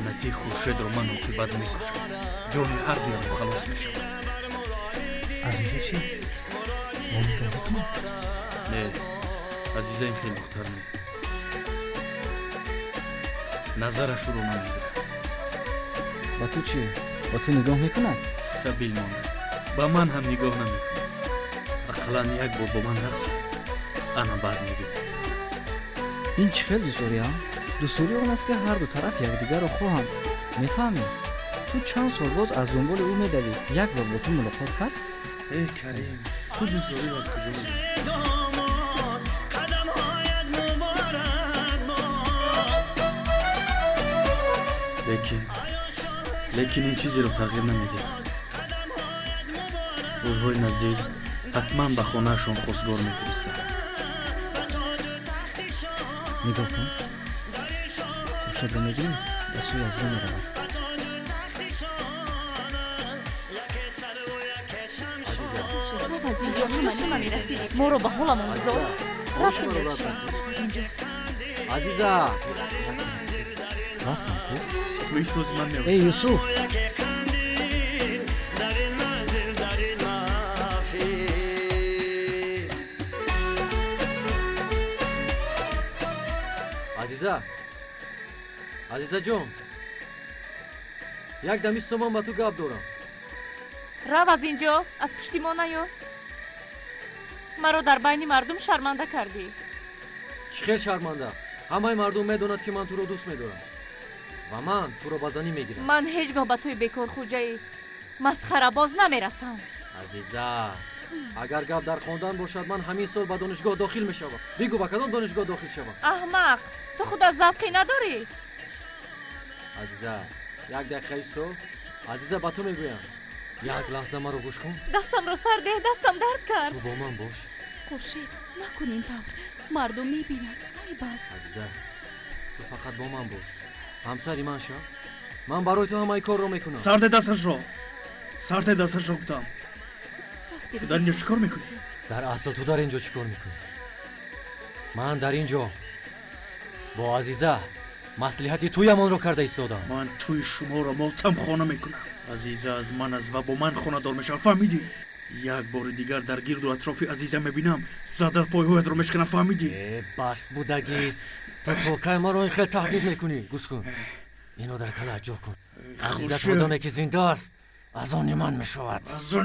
Лаънатии Хуршедро ман оқибат мекушам. Ҷони ҳар дуямон халос мешавад. Азиза чӣ? Мо нигоҳ мекунад? Не, Азиза ин хел духтар не. Назараш ӯро намегирад. Ба ту чӣ? Ба ту нигоҳ мекунад? Сабил монад. Ба ман ҳам нигоҳ намекунад. Ақаллан як бор бо ман рақсад. Ана баъд мебинем. Ин чӣ хел дӯстдорӣ, а? Дӯстдорӣ он аст, ки ҳар ду тараф якдигарро хоҳанд. Мефаҳмӣ? Ту чанд сол боз аз дунболи ӯ медавӣ. Як бор бо ту мулоқот кард? Э, Карим, ту дӯстдориро аз куҷо медонӣ? Лекин ин чизеро тағйир намедиҳад. Рӯзҳои наздик ҳатман ба хонаашон хостгор мефиристад. Нигоҳ кун. Хуршедро мебинӣ? Ба сӯи Азиза меравад. Моро ба ҳоламон гузор. Рафтем. Азиза! Рафтам ку? Ту ҳиссози ман меоӣ. Эй, Юсуф! Азиза! Азизаҷон! Як дам исто, ман ба ту гап дорам. Рав аз ин ҷо, аз пушти мо наё. Маро дар байни мардум шарманда кардӣ. Чӣ хел шарманда? Ҳамаи мардум медонад, ки ман туро дӯст медорам ва ман туро ба занӣ мегирам. Ман ҳеҷ гоҳ ба туи бекорхӯҷаи масхарабоз намерасам. Азиза, агар гап дар хондан бошад, ман ҳамин сол ба донишгоҳ дохил мешавам. Бигӯ, ба кадом донишгоҳ дохил шавам? Аҳмақ, ту худ аз завқе надорӣ? Азиза, як дақиқа исто. Азиза, ба ту мегӯям. Як лаҳза маро гӯш кун. Дастамро сар деҳ, дастам дард кард. Ту бо ман бош. Хуршед, накун ин тавр. Мардум мебинад. Айб аст. Азиза, ту фақат бо ман бош. Ҳамсари ман шав. Ман барои ту ҳамаи корро мекунам. Сарде дасташро. Сарде дасташро гуфтам. Ту дар инҷо чӣ кор мекунӣ? Дар асл ту дар инҷо чӣ кор мекунӣ? Ман дар инҷо бо Азиза маслиҳати туямонро карда истодам. Ман туи шуморо мотамхона мекунам. Азиза аз ман аст ва бо ман хонадор мешавад. Фаҳмидӣ? Як бори дигар дар гирду атрофи Азиза мебинам, зада пойҳоятро мешканам. Фаҳмидӣ? Э, бас будагиз. Ту то кай маро ин хел таҳдид мекунӣ? Гӯш кун, инро дар кала ҷо кун. Азиза то доме ки зинда аст, аз они ман мешавад. Аз они